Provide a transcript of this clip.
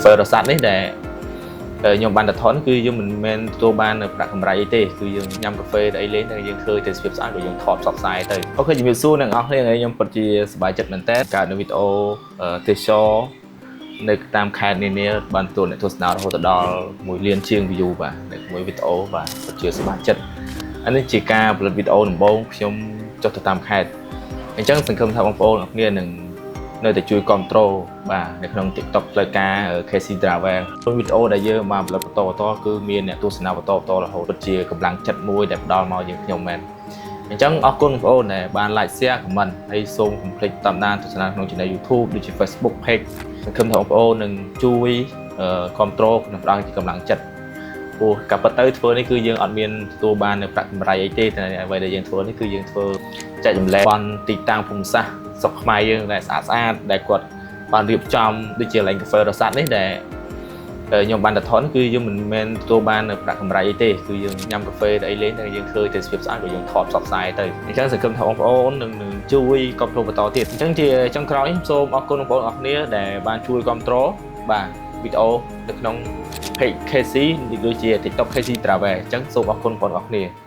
ហ្វេរសាត់នេះដែលខ្ញុំបានទៅថតគឺយើងមិនមែនទទួលបាននៅប្រាក់កម្រៃអីទេគឺយើងញ៉ាំកាហ្វេទៅអីលេងតែយើងឃើញតែសភាពស្អាតក៏យើងថតផ្សព្វផ្សាយទៅOK ជំរាបសួរអ្នកនរគ្នាថ្ងៃខ្ញុំពិតជាសប្បាយចិត្តមែនតើកើតនៅវីដេអូទេសចរនៅតាមខេត្តនានាបានទទួលអ្នកទស្សនារហូតដល់1លានជាង view បាទនៅមួយវីដេអូបាទពិតជាសប្បាយចិត្តអានេះជាការផលិតវីដេអូដំបូងខ្ញុំចុះទៅតាមខេត្តអញ្ចឹងសង្ឃឹមថាបងប្អូនអរគ្នានឹងនៅតែជួយគ្រប់គ្រងបាទនៅក្នុង TikTok ផ្លូវការ KC Travel វីដេអូដែលយើងបានផលិតបន្តបន្តគឺមានអ្នកទស្សនាបន្តបន្តរហូតពិតជាកម្លាំងចិត្តមួយដែលផ្ដល់មកយើងខ្ញុំមែនអញ្ចឹងអរគុណបងប្អូនដែលបាន like, share, comment ហើយសូមកុំភ្លេចតាមដានទស្សនាក្នុង channel YouTube ដូចជា Facebook page សង្ឃឹមថាបងប្អូននឹងជួយគ្រប់គ្រងនិងផ្ដល់ជាកម្លាំងចិត្តព្រោះកាពិតទៅធ្វើនេះគឺយើងអត់មានទទួលបាននៅប្រាក់កម្រៃអីទេតែអ្វីដែលយើងធ្វើនេះគឺយើងធ្វើចែករំលែកបានទីតាំងភូមិសាស្ត្រស្រុកខ្មែរយើងដែលស្អាតស្អាតដែលគាត់បានរៀបចំដូចជាកន្លែងកាហ្វេរសាត់នេះដែលខ្ញុំបានទៅថតគឺយើងមិនមែនទទួលបាននៅប្រាក់កម្រៃអីទេគឺយើងញ៉ាំកាហ្វេទៅអីលេងតែយើងឃើញតែសភាពស្អាតក៏យើងថតផ្សព្វផ្សាយទៅអញ្ចឹងសង្ឃឹមថាបងប្អូននឹងជួយគ្រប់គ្រងបន្តទៀតអញ្ចឹងជាចុងក្រោយសូមអរគុណបងប្អូនអរគ្នាដែលបានជួយគ្រប់គ្រងបាទវីដេអូនៅក្នុង page KC ដូចជា TikTok KC Travel អញ្ចឹងសូមអរគុណបងប្អូនអរគ្នា។